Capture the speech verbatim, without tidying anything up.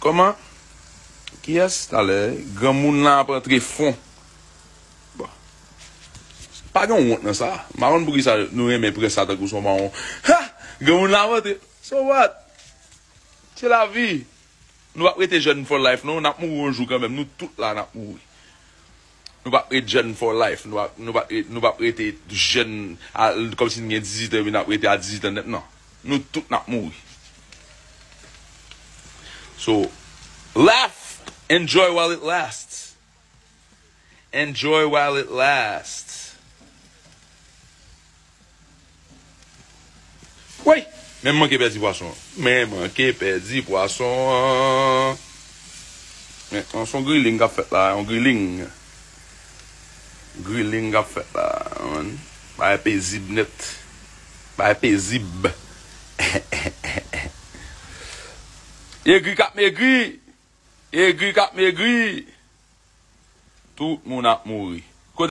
Kòman? Kiyès? Talè, granmoun lan ap antre fon. Bon. Pa gen wont nan sa. M pa konn poukisa nou renmen pran sa tankou se yon mawon. Ha! Granmoun lan ap antre. So what? Se lavi. Nou p ap rete jèn for life, non. N ap mouri yon jou kanmenm. Nou tout la, n ap mouri. Nou p ap ret jèn for life. Nou p ap, nou p ap, nou p ap rete jèn a, kòmsi n gen dizuit an epi n ap rete a dizuit an nèt, non. Nou tout n ap mouri. So, laugh, enjoy while it lasts. Enjoy while it lasts. Woy! Men m manke pèdi pwason an. Men m manke pèdi pwason an. Men, an, se yon grilling k ap fèt la, yon grilling. Grilling k ap fèt la, man. Bagay pezib nèt. Bagay pezib. Egri k ap megri. Egri k ap megri. Tout moun ap mouri.